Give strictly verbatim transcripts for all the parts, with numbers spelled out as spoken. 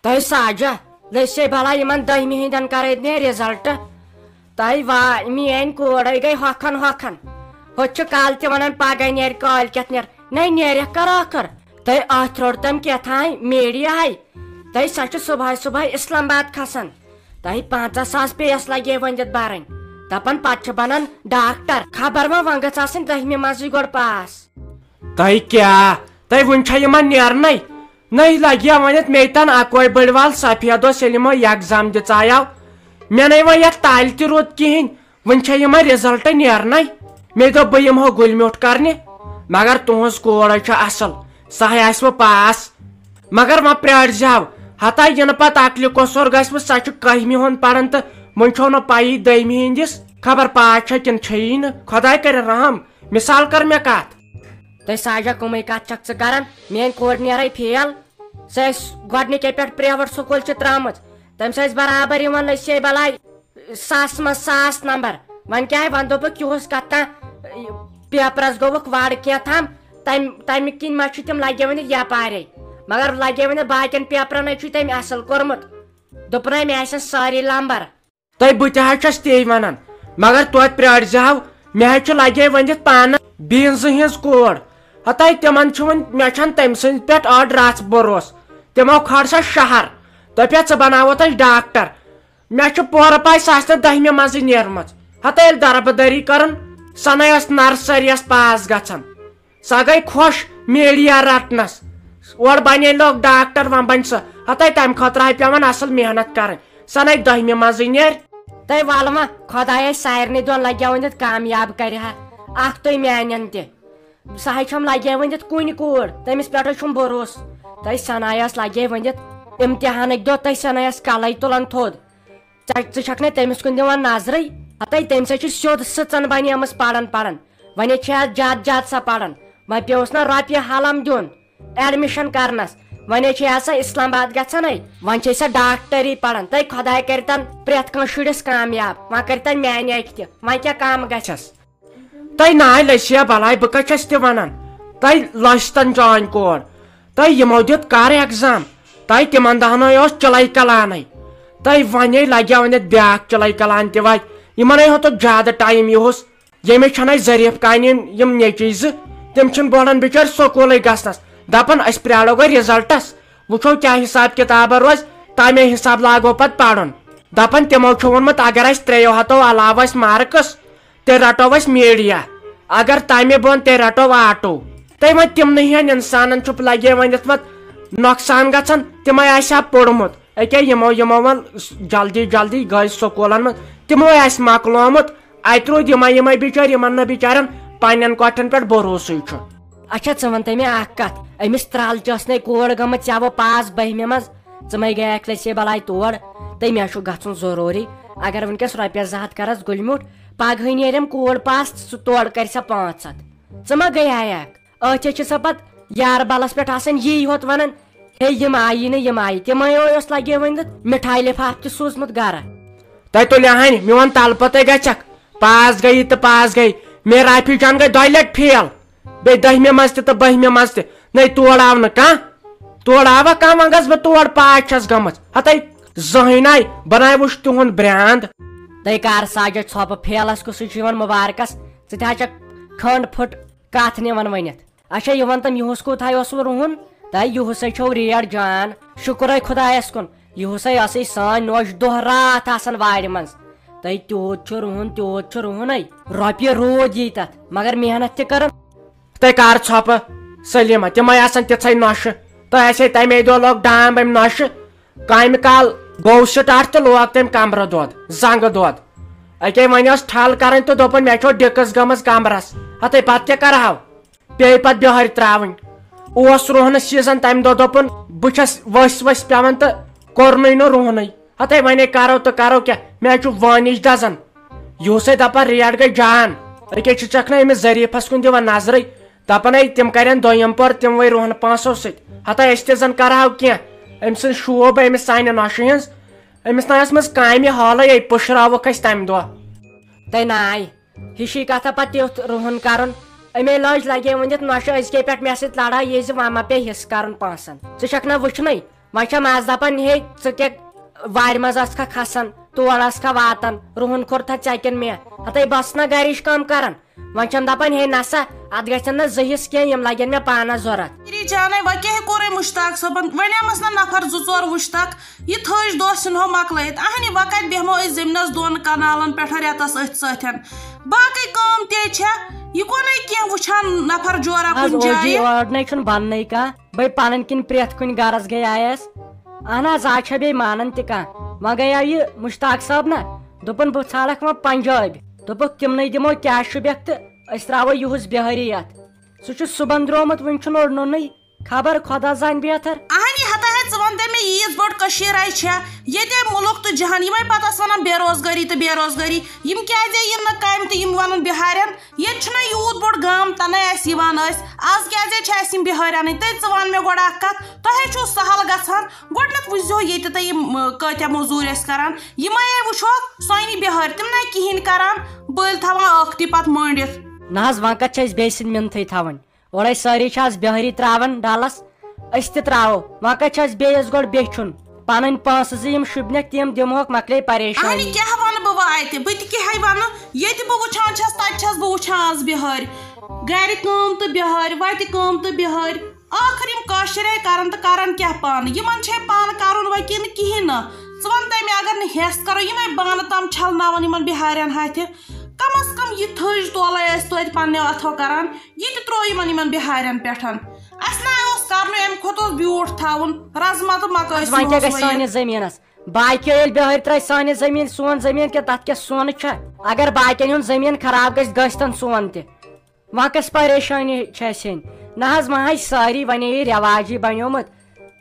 تۄہہِ ساجہ، لٔسے بلاے یِمن دٔہمہِ ہٕنٛدٮ۪ن کرے نے رِزلٹ۔ تۄہہِ وا-، میٲنۍ کوٗرے گٔے ہۄکھان ہۄکھان۔ ہُتہِ چھُ کالہٕ تہِ ونان پگاہ نیرِ، کٲلۍ کٮ۪تھ نیرِ۔ نے نیرٮ۪کھ کر ٲخٕر؟ تۄہہِ اتھ روٚٹ تٔمۍ کیٛاہ تام میٖڈیاہے۔ تۄہہِ سۄ چھِ صبحٲے صبحٲے اسلام آباد کھسان۔ تۄہہِ پنٛژاہ ساس پیس لگے ؤنِتھ برٕنۍ۔ دپان پتہٕ چھِ بنان ڈاکٹر۔ خبر وۄنۍ وۄنۍ گٔژھ آسٕنۍ دٔہمہِ منٛزٕے گۄڈٕ پاس۔ تۄہہِ کیٛاہ؟ تۄہہِ وُنہِ چھا یِمن نیرنَے؟ نٔے لگیا ؤنِتھ مے تن اکوے بٔڑۍ وال سفید اوس، ییٚلہِ یِمو یکزام دِژایاو۔ مےٚ نے وۄنۍ یتھ تالہِ تہِ روٗد کِہینۍ، وُنہِ چھا یِمن رِزلٹ نیرنَے؟ مےٚ دوٚپ بہٕ یِمہو گُلۍ میوٗٹھ کرنہِ، مگر تُہنٛز کوٗر ہے چھےٚ اصل، سۄ ہے آسہِ وۄنۍ پاس۔ مگر وۄنۍ پرٛٲرۍ زِ ہاو، ہتا یِنہٕ پتہٕ عقلہِ قصوٗر گژھِ وۄنۍ، سۄ چھِ کٔہمہِ ہُنٛد پران تہٕ وُنہِ چھو نہٕ پیی دٔہمہِ ہٕنٛدِس خبر پاس چھا کِنہٕ چھیی نہٕ۔ خۄداے کرِ رحم، مثال کر مےٚ کتھ۔ تۄہہِ ساجہ کٕمٕے کتھ چھکھ ژٕ کران؟ میٲنۍ کورِ نیرے فیل۔ سۄ ٲس گۄڈنِکے پٮ۪ٹھ پرٛیویٹ سکوٗل چھِ ترٛٲمٕژ۔ تٔمِس ٲسۍ برابر یِوان لٔسے بلاے ساس منٛز ساس نمبر۔ وۄنۍ کیٛاہ وۄنۍ دوٚپُکھ یِہُس کتھ تام، پیپرس گوٚوُکھ وڑ کینٛہہ تام۔ تمہِ، تمہِ کِنۍ ما چھِ تِم لگے وٕنہِ یپارے؟ مگر لگے وٕنہِ باقین پیپرن ہے چھُ تٔمۍ اصل کوٚرمُت۔ دوٚپُن ہے مےٚ آسن سٲری لمبر۔ تۄہہِ بہٕ تہِ حظ چھَس تی وَنان، مگر توتہِ پرٛٲرۍ زِ ہاو، مےٚ حظ چھُ لگے ؤنِتھ پانہٕ بیٖنزٕ ہِنٛز کوٗر۔ ہتاے تِمن چھُ وۄنۍ، مےٚ چھَنہٕ تٔمۍ سٕنٛدِ پٮ۪ٹھ أڑ رژھ بروسہٕ۔ تِمو کھٲر سۄ شہر، دوٚپیٛا ژٕ بناوتھ أسۍ ڈاکٹر۔ مےٚ چھُ پورٕ پاے سۄ آسہِ نہٕ دٔہمہِ منٛزٕے نیرمٕژ۔ ہتاے ییٚلہِ دربہٕ دٲری کٔرٕن، سۄ نے ٲس نرسریَس پاس گژھان۔ سۄ گٔے خۄش میٖڈیا رٹنس۔ اورٕ بنے لوگ ڈاکٹر، وۄنۍ بنہِ سۄ۔ ہتاے تمہِ خٲطرٕ آیہِ پٮ۪وان اصل محنت کرٕنۍ۔ سۄ نے دٔہمہِ منٛزٕے نیرِ۔ تۄہہِ ولہٕ وۄنۍ خۄدایے سارنٕے دۄن لگیو ؤنِتھ کامیاب کرِ ہا۔ اکھ تُہۍ میانٮ۪ن تہِ۔ سۄ ہے چھم لگے ؤنِتھ کُنہِ کوٗر، تٔمِس پٮ۪ٹھ ہے چھُم بروسہٕ۔ تۄہہِ سنایس لگے ؤنِتھ امتحانٕکۍ دۄہ، تۄہہِ سنایس کلے تُلان تھوٚد۔ ژےٚ، ژٕ چھکھ نے تٔمِس کُن دِوان نظرٕے؟ ہتے تٔمۍ سۭتۍ چھِ سیوٚد سٕژن بنیمٕژ پران پران۔ وۄنۍ چھِ اَتھ زیادٕ زیادٕ سۄ پران۔ وۄنۍ پیوس نہ رۄپیہِ حلم دیُن ایڈمِشن کرنس۔ وۄنۍ چھِ سۄ اسلام آباد گژھان ہے۔ وۄنۍ چھِ سۄ ڈاکٹری پران۔ تہٕ خۄداے کٔرتن پرٛٮ۪تھ کانٛہہ شُرِس کامیاب۔ وۄنۍ کٔرتن میانہِ اکہِ تہِ۔ وۄنۍ کیٛاہ کم گژھٮ۪س؟ تۄہہِ ناے لٔسیا بلاے، بہٕ کتہِ چھس تہِ ونان؟ تۄہہِ لٔج تن چٲنۍ کور۔ تۄہہِ یِمو دیُت کر ایگزام؟ تۄہہِ تِمن دہنوے اوس چِلے کلانٕے۔ تۄہہِ ونے لگیو ؤنِتھ بیاکھ چِلے کلان تہِ وتہِ۔ یِمنے ہوتُکھ زیادٕ ٹایم یِہُس۔ ییٚمِس چھنہٕ اسہِ ظریف کانہِ یِم، یِم نیٚچوۍ زٕ، تِم چھِنہٕ بوران بچٲرۍ سکوٗلے گژھنس۔ دپان أسۍ پرٛارو گۄڈٕ رِزلٹس، وٕچھو کیٛاہ حساب کتابہ روزِ، تمے حساب لاگو پتہٕ پرُن۔ دپان تِمو چھُ ووٚنمُت اگر اسہِ ترٛیٚیو ہتو علاوٕ آسہِ مارکس، تیٚلہِ رٹو أسۍ میٖڈیا، اگر تمہِ بۄن تیٚلہِ رٹو آٹو۔ تہٕ وۄنۍ تِمنٕے ہِوٮ۪ن انسانن چھُ لگے ؤنِتھ وۄنۍ نۄقصان گژھان، تِمے آسہِ ہا پوٚرمُت۔ أکیٛاہ یِمو، یِمو وۄنۍ جلدی جلدی گٔے سکوٗلن منٛز، تِمو آسہِ مۄکلومُت۔ اتہِ روٗدۍ یِمے یِمے بچٲرۍ، یِمن نہٕ بچارٮ۪ن پننٮ۪ن کۄٹھٮ۪ن پٮ۪ٹھ بھروسٕے چھُ۔ اچھا، ژٕ وَن تہٕ مےٚ اکھ کتھ، أمِس ترٛالچہِ ٲس نے کوٗر گٔمٕژ، ژےٚ وۄنۍ پاس بٔہمہِ منٛز، ژٕ مَے گٔیَکھ لٔسے بلاے تور، تہٕ مےٚ چھُ گژھُن ضروٗری۔ اگر وٕنکیٚس رۄپیَس زٕ ہتھ کرس گُلۍ میوٗٹھ، پگہٕے نیرٮ۪م کوٗر پاس، ژٕ تورٕ کرِ سا پانٛژھ ہتھ۔ ژٕ ما گٔیایَکھ؟ أتھۍ چھِ سۄ پتہٕ یار بلس پٮ۪ٹھ آسان یی ہوت ونان، ہے یِم آیی نہٕ، یِم آیہِ، تِمے اوس لگے ؤنِتھ مِٹھایہِ لفاف تہِ سوٗزمُت گرٕ۔ تۄہہِ تُلہِ ہن میون تلہٕ پتے گژھکھ، پاس گٔیی تہٕ پاس گٔیی۔ مےٚ رافی جان گٔے دۄیہِ لٹہِ فیل، بیٚیہِ دٔہمہِ منٛز تہِ تہٕ بٔہمہِ منٛز تہِ۔ نَے تور آو نہٕ کانٛہہ، تور آوا کانٛہہ؟ وۄنۍ گٔژھ بہٕ تور، پاس چھَس گٔمٕژ۔ ہتے زٕہٕنۍ آے، بہٕ نَے وٕچھ تِہُنٛد برٛانٛد۔ تۄہہِ کر ساجد ژھۄپہٕ فیلس کُسٕے چھُ یِوان مُبارکس؟ ژٕ تہِ ہا چھکھ کھنٛڈ پھٕٹ کتھ نِوان ؤنِتھ۔ اچھا، یہِ وَن تہٕ، یِہُس کوٗتاہ اوسوٕ رُہُن؟ تہٕ یِہُسَے چھو ریٹ جان۔ شُکرے خۄدایَس کُن، یِہُسَے ٲسٕے سٲنۍ نوٚش دۄہ راتھ آسان وارِ منٛز۔ تہٕ تیوٗت چھُ رُہُن، تیوٗت چھُ رُہُنَے۔ رۄپیہِ روٗد یی تَتھ، مگر محنت تہِ کٔرٕن۔ تۄہہِ کر ژھۄپہٕ سلیمہ، تِمے آسان تِژھے نۄشہِ۔ تۄہہِ آسہِ ہے تمے دۄہ لوگ ڈام امہِ نۄشہِ۔ کامہِ کال گوٚو سٹارٹ تہٕ لوگ تٔمۍ کمرٕ دۄد، زنگہٕ دۄد۔ اکے وۄنۍ ٲس ٹھل کرٕنۍ تہٕ دوٚپُن، مےٚ چھو ڈِکس گٔمٕژ کمرس۔ ہتے پتہٕ کیٛاہ کرہاو؟ پیٚیہِ پتہٕ بِہٲرۍ ترٛاوٕنۍ۔ اوس رُہنہٕ سیٖزن تمہِ دۄہ، دوٚپُن، بہٕ چھس ؤسۍ ؤسۍ پٮ۪وان تہٕ کوٚرنُے نہٕ رُہنٕے۔ ہتے وۄنۍ کرو تہٕ کرو کیٛاہ، مےٚ چھُ وٲنِج دزان۔ یِہُسے دپان ریٹ گٔے جان۔ أکے چھِ ژکھ نہ أمِس ظریفس کُن دِوان نظرٕے، دپان ہے تِم کرن دوٚیِم پور تِموٕے رُہنہٕ پونٛسو سۭتۍ۔ ہتے أسۍ تہِ زن کرہاو کینٛہہ۔ أمۍ سٕنٛز شوٗب أمِس سانہِ نۄشہِ ہٕنٛز۔ أمِس نہ ٲس منٛز کامہِ حالٕے، ہے پُشراوُکھ أسۍ تمہِ دۄہ۔ تۄہہِ ناے ہِشی کتھا پتہٕ تیُتھ رُہُن کرُن۔ أمے لٲج لگے ؤنِتھ نۄشہِ أزکے پٮ۪ٹھ مےٚ سۭتۍ لڑٲے، یہِ زِ وۄنۍ ما پیٚیہِ حصہٕ کرُن پونٛسن۔ ژٕ چھکھ نہ وٕچھنٕے، وۄنۍ چھم از دپان، ہے، ژٕ کیٛاہ وارِ منٛز ٲسکھا کھسان، تور ٲسکھا واتان، رُہُن کوٚرتھا ژےٚ کِنہٕ مےٚ؟ ہتے بس نہ گرِچ کٲم کران۔ وۄنۍ چھم دپان، ہے نسا، اتھ گژھن نہ زٕ حصہٕ کینٛہہ، یِم لگن مےٚ پانس ضروٗرت۔ میری جانے، وۄنۍ کیٛاہ کوٚرے مُشتاق صٲبن؟ وۄنۍ آمس نہ نفر زٕ ژور وُچھتک، یہِ تھٔج دۄہ ژھٕنہو مۄکلٲیِتھ۔ اہنہِ، وۄنۍ کتہِ بیٚہمو أسۍ زٔمیٖنس دۄن کنالن پٮ۪ٹھ رٮ۪تس أتھۍ سۭتۍ؟ باقٕے کٲم تہِ چھےٚ، یہِ کونَے کینٛہہ وٕچھان نفر جورا از کُنہِ اورٕ جایہِ۔ یورٕ نَے چھُنہٕ بننٕے کانٛہہ۔ بے پنٕنۍ کِنۍ پرٛٮ۪تھ کُنہِ غرض گٔے آیس۔ اہن حظ، آز چھا بیٚیہِ مانان تہِ کانٛہہ؟ وۄنۍ گٔیاو یہِ مشتاق صٲب نا، دوٚپُن، بہٕ ژھانڈکھ وۄنۍ پنجٲبۍ۔ دوٚپُکھ، تِمنٕے دِمو کیش بٮ۪کھ تہٕ أسۍ ترٛاوو یِہُس بِہٲری یتھ۔ سُہ چھُ صُبحن درٛامُت، وُنہِ چھُنہٕ اورٕ نوٚنُے۔ خبر خۄدا زانہِ بہتر۔ اہنی ہتا ہے، ژٕ ون تہٕ مےٚ، ییٖژ بٔڑ کٔشیٖر آے چھےٚ، ییٚتہِ مُلُک تہٕ جہان، یِمے پتہٕ ٲسۍ ونان بے روزگٲری تہٕ بے روزگٲری، یِم کیازے یِن نہٕ کامہِ تہٕ یِم ونان بِہارٮ۪ن؟ ییٚتہِ چھُنہ یوٗت بوٚڑ گام تنہٕ اَسہِ یِوان ٲسۍ، از کیازے چھِ اَسہِ یِم بِہٲرۍ اَنٕنۍ؟ تہٕ ژٕ وَن مےٚ گۄڈٕ اَکھ کَتھ، تۄہے چھُو سہل گژھان، گۄڈٕنٮ۪تھ وٕچھزیو ییٚتہِ تۄہہِ یِم، اۭں، کۭتیٛاہ موٚزوٗرۍ ٲسۍ کَران، یِمَے وٕچھوکھ سٲنی بِہٲرۍ، تِم نہ کِہیٖنۍ کَران، بٔلۍ تھاوان ٲکھتی پَتہٕ مٲنٛڈِتھ۔ نہ حظ، وۄنۍ کَتہِ چھِ اَسہِ بیٚیہِ سٕنٛدۍ مِنتھٕے تھاوٕنۍ؟ اورے سٲری چھِ از بِہٲری تراوان ڈلس، أسۍ تہِ تراوو۔ وۄنۍ کتہِ چھِ اَسہِ بیٚیِس گۄڈٕ بیچھُن؟ پنٕنۍ پونٛسہٕ زٕ یِم شوٗبنکھ، تِم دِمہوکھ، مۄکلے پریشٲنی۔ اہنہِ، کیٛاہ ونہٕ بہٕ وۄنۍ اتہِ؟ بہٕ تہِ کیٛاہ ہے ونہٕ؟ ییٚتہِ بہٕ وٕچھان چھس، تتہِ چھس بہٕ وٕچھان از بِہٲرۍ۔ گرِ کٲم تہٕ بِہٲرۍ، وتہِ کٲم تہٕ بِہٲرۍ۔ ٲخر یِم کٲشرے کرن تہٕ کرن کیٛاہ پانہٕ؟ یِمن چھے پانہٕ کرُن وۄنۍ کِنہٕ کِہیٖنۍ نہٕ؟ ژٕ ون تہٕ مےٚ، اگر نہٕ ہٮ۪س کرو، یِمے بانہٕ تام چھلناوان یِمن بِہارٮ۪ن ہتھِ۔ کم از کم یہِ تھٔج تولے ٲسۍ توتہِ پننیو اتھو کران۔ یہِ تہِ ترٛوو یِمن، یِمن بِہارٮ۪ن پٮ۪ٹھ۔ اَسہِ نہ اوس کرنُے، اَمہِ کھۄتہٕ اوس بیوٗٹھ تھاوُن، رزما تہٕ مکٲے وۄنۍ کیٛاہ سوٗنٛچ گژھِ وٲیِتھ۔ سٲنِس زٔمیٖنَس؟ باقیو ییٚلہِ بِہٲرۍ ترٛٲے سٲنِس زٔمیٖن، سون زٔمیٖن کیٛاہ، تَتھ کیٛاہ سونہٕ چھا؟ اگر باقین ہُنٛد زٔمیٖن خراب گژھِ، گژھِ تَن سون تہِ۔ وۄنۍ کۄس پریشٲنی چھِ اَسہِ ہیٚنۍ؟ نہ حظ، وۄنۍ حظ چھِ سٲری، وۄنۍ یہِ رٮ۪واجی بنیومُت۔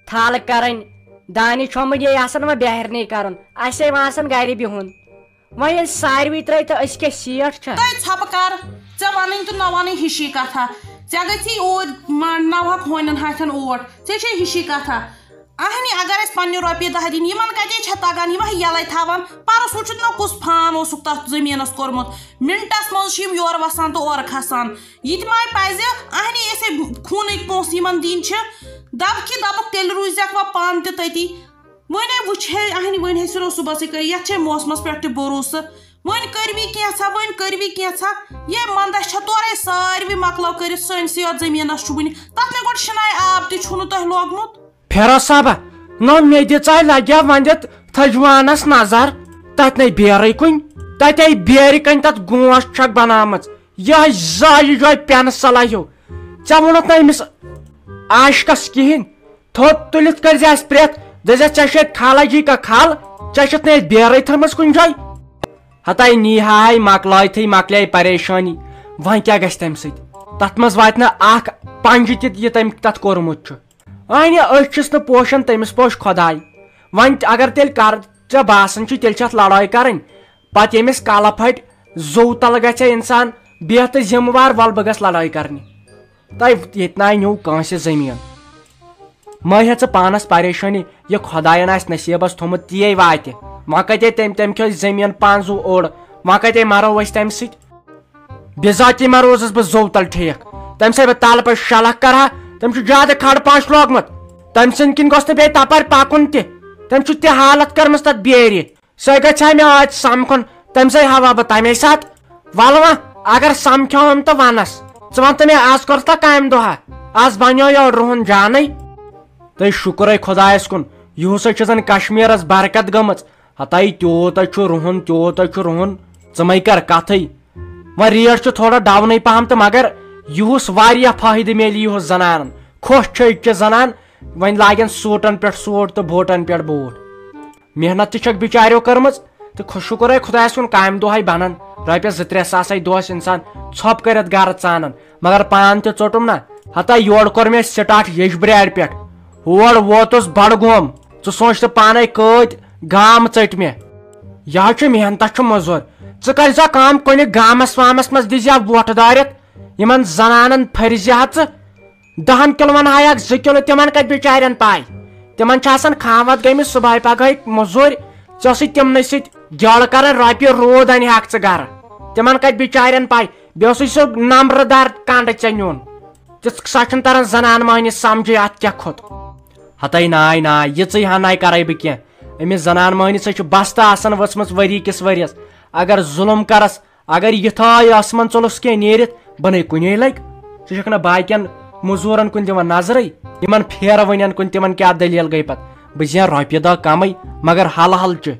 تھل کرٕنۍ، دانہِ چھۄمبٕنۍ، یہِ آسان وۄنۍ بہرنٕے کرُن، اسہِ ہے وۄنۍ آسان گرِ بِہُن۔ وۄنۍ ییٚلہِ ساروٕے ترٲے تہٕ أسۍ کیٛاہ سیٹھ چھا؟ تۄہہِ ژھۄپہٕ کر، ژےٚ ونٕنۍ تہٕ نہ ونٕنۍ ہِشی کتھا۔ ژےٚ گژھی اوٗرۍ ما-، نوہک ہونٮ۪ن ہاتھن اوٹ، ژےٚ چھے ہِشی کتھا۔ اہنی، اگر اسہِ پننہِ رۄپیہِ دہ دِنۍ، یِمن کتے چھےٚ تگان، یِم ہے یلے تھاوان۔ پرُس وُچھُتھ نہ کُس فان اوسُکھ تتھ زٔمیٖنس کوٚرمُت، منٹس منٛز چھِ یِم یورٕ وسان تہٕ اورٕ کھسان۔ یہِ تہِ ما پزِ؟ اہنی، أسۍ ہے خوٗنٕکۍ پونٛسہٕ یِمن دِنۍ چھِ۔ دب کہِ دبُک تیٚلہِ روٗزٮ۪کھ وۄنۍ پانہٕ تہِ تٔتی۔ وۄنۍ ہے وٕچھ ہے، اہنہِ، وۄنۍ ہے سُہ روز صُبحسٕے کٔرِتھ، یتھ چھے موسمس پٮ۪ٹھ تہِ بروسہٕ۔ وۄنۍ کٔرِوی کینٛژھا، وۄنۍ کٔرِوی کینٛژھا۔ یہِ مندچھ چھےٚ تورے ساروٕے مۄکلٲو کٔرِتھ، سٲنسٕے یوت زٔمیٖنس چھُ وُنہِ۔ تتھ نے گۄڈٕ شِناے آب تہِ چھُنہٕ تۄہہِ لوگمُت۔ فیروز صٲبہ، نہ مےٚ دِژاے لگیا وۄنۍ دِتھ تھٔج وانس نظر، تتھ نے بیرٕے کُنہِ، تتے بیرِ کنۍ تتھ گونٛچھ چھکھ بناومٕژ۔ یہے زایہِ یہے پینسل ہیو۔ ژےٚ ووٚنُتھ نہ أمِس عاشقس کِہیٖنۍ؟ تھوٚد تُلِتھ کٔرۍ زِ اَسہِ پرٛٮ۪تھ، دٔپۍ زٮ۪س، "ژےٚ چھے کھالہ جی کا کھال، ژےٚ چھَتھ نہٕ اَسہِ بیرٕے تھٲومٕژ کُنہِ جایہِ؟" ہتاے نیٖہاے مۄکلٲیتھٕے مۄکلے پریشٲنی، وۄنۍ کیٛاہ گژھِ تَمہِ سۭتۍ؟ تَتھ منٛز واتہِ نہٕ اکھ پنٛجہِ تہِ یہِ تٔمۍ تَتھ کوٚرمُت چھُ۔ اَہنہِ، أسۍ چھِس نہٕ پوشان، تٔمِس پوش خۄداے۔ وۄنۍ تہِ اگر تیٚلہِ کر، ژےٚ باسان چھُ تیٚلہِ چھِ اَتھ لڑٲے کرٕنۍ، پتہٕ ییٚمِس کلہٕ پھٹہِ، زوٚو تل گژھِ ہا انسان بہتھ ذمہٕ وار، وَلہٕ بہٕ گژھٕ لڑٲے کرنہِ۔ تۄہہِ ییٚتہِ ناے نیوٗ کٲنٛسہِ زٔمیٖن۔ مہ ہےٚ ژٕ پانس پریشٲنی، یہِ خۄداین آسہِ نصیٖبس تھوٚمُت، تی واتہِ۔ وۄنۍ کتے تٔمۍ، تٔمۍ کھیوٚو زٔمیٖن پانٛژھ زُو اوٚڑ، وۄنۍ کتے مرو أسۍ تمہِ سۭتۍ؟ بِذاتی ما روزُس بہٕ زوٚو تل ٹھیٖک؟ تٔمۍ سۭتۍ بہٕ تلہٕ پٮ۪ٹھ شلکھ کرٕ ہا، تٔمۍ چھُ زیادٕ کھڑ پانٛچھ لوگمُت۔ تٔمۍ سٕنٛدۍ کِنۍ گوٚژھ نہٕ بیٚیہِ تپٲرۍ پکُن تہِ۔ تٔمۍ چھُ تہِ حالت کٔرمٕژ تتھ بیرِ۔ سۄے گژھِ ہا مےٚ ٲدۍ سمکھُن، تٔمۍ سٕے ہاوہا بہٕ تمے ساتہٕ۔ ولہٕ وۄنۍ، اگر سمکھیوم تہٕ ونس، ژٕ ون تہٕ مےٚ، از کوٚرتھا کامہِ دۄہا؟ از بنیو یورٕ رُہُن جانے۔ تہٕ شُکرے خۄدایس کُن، یِہُس ہے چھِ زن کشمیرس برکت گٔمٕژ۔ ہتاے تیوٗت ہے چھُ رُہُن، تیوٗت ہے چھُ رُہُن، ژٕ مَے کر کتھٕے۔ وۄنۍ ریٹ چھُ تھوڑا ڈاونٕے پہم تہٕ مگر یِہُس واریاہ فٲیدٕ میلہِ یِہُس زنانن۔ خۄش چھِ أزچہِ زنان، وۄنۍ لاگن سوٗٹن پٮ۪ٹھ سوٗٹ تہٕ بوٹن پٮ۪ٹھ بوٗٹ۔ محنت تہِ چھکھ بِچاریو کٔرمٕژ تہٕ خۄ-، شُکر ہے خۄدایَس کُن، کامہِ دۄہَے بَنَن۔ رۄپیَس زٕ ترٛےٚ ساس ہے دۄہَس اِنسان ژھۄپ کٔرِتھ گَرٕ ژانَن، مگر پان تہِ ژوٚٹُم نہ۔ ہتا یورٕ کوٚر مےٚ سٹاٹ ییٚجبرارِ پٮ۪ٹھ، ہور ووتُس بڈگوم۔ ژٕ سونٛچ تہٕ پانے کۭتۍ گام ژٔٹۍ مےٚ۔ یہِ حظ چھُ محنتَس چھُ مٔزوٗر۔ ژٕ کَرِ سا کٲم، کُنہِ گامَس وامَس منٛز دِزِ ہا وۄٹھ دٲرِتھ، یِمَن زنانَن پھٔرزِ ہا ژٕ۔ دہن کلون ہایکھ زٕ کلو، تمن کتہِ بچارٮ۪ن پاے؟ تمن چھِ آسان خامت گٔمٕتۍ صبحٲے پگہٲے مٔزوٗرۍ، ژےٚ ٲسٕے تمنٕے سۭتۍ گیڑ کران رۄپیہِ، روٗد انہِ ہاکھ ژٕ گرٕ۔ تمن کتہِ بچارٮ۪ن پاے؟ بیٚیہِ اوسُے سُہ نمبرٕ دار کنڈٕ ژےٚ نیُن۔ تِژھ سا چھُنہٕ تران زنان مٔہنِس سمجھے اتھ کیٛاہ کھوٚت۔ ہتاے ناے ناے، یِژٕے ہناے کرے بہٕ کینٛہہ۔ أمِس زنان مٲنِس ہے چھُ بستہٕ آسان ؤژھمٕژ ؤری کِس ؤریس۔ اگر ظُلُم کرس، اگر یِتھٲے ٲسمن ژوٚلُس کینٛہہ نیٖرِتھ، بہٕ نے کُنے لگہِ۔ ژٕ چھُکھ نہٕ باقین مٔزوٗرن کُن دِوان نظرٕے، یِمن پھیرٕ وٕنٮ۪ن کُن، تِمن کیٛاہ دٔلیٖل گٔے پتہٕ؟ بہٕ زینہٕ رۄپیہِ دہ کمٕے، مگر حل حل چھُ،